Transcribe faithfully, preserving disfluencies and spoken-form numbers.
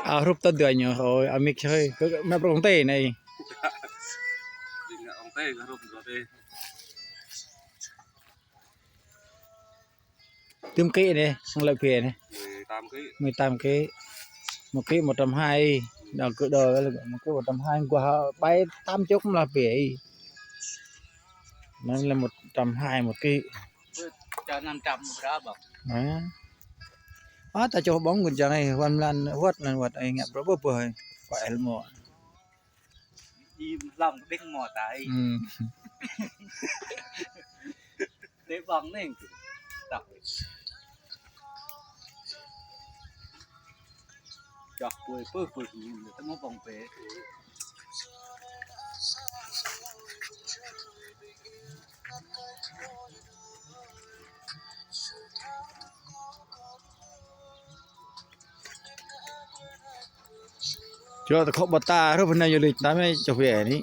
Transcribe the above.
A, hrup tơdơi ñu, ơi, amik hơi, kơ mẹ prong tê anai. Ring ngă prong tê, kơ hrup prong tê. Tơm ký anai, hăng lĕ pia anai. Mười tám ký. Mười tám ký. Một ký một trăm hai. Đó, cứ đo, một ký một trăm hai, qua bảy tám chục là pia. Nó là một trăm hai một ký. Cho năm trăm một đó bông. Hả? Á, ta cho bông còn chẳng này, huan lan, huat lan, huat, ai ngă bro bơ bơ, phải el mo. Im lòng đinh mò tai. Ừ. Để bông nên. Đọc. Đọc quê, quê, quê, quê, tao mô bông bê. Čô ta khŏk ƀă ta, hrup anai yơh lĕ, ta mê čô pia anai.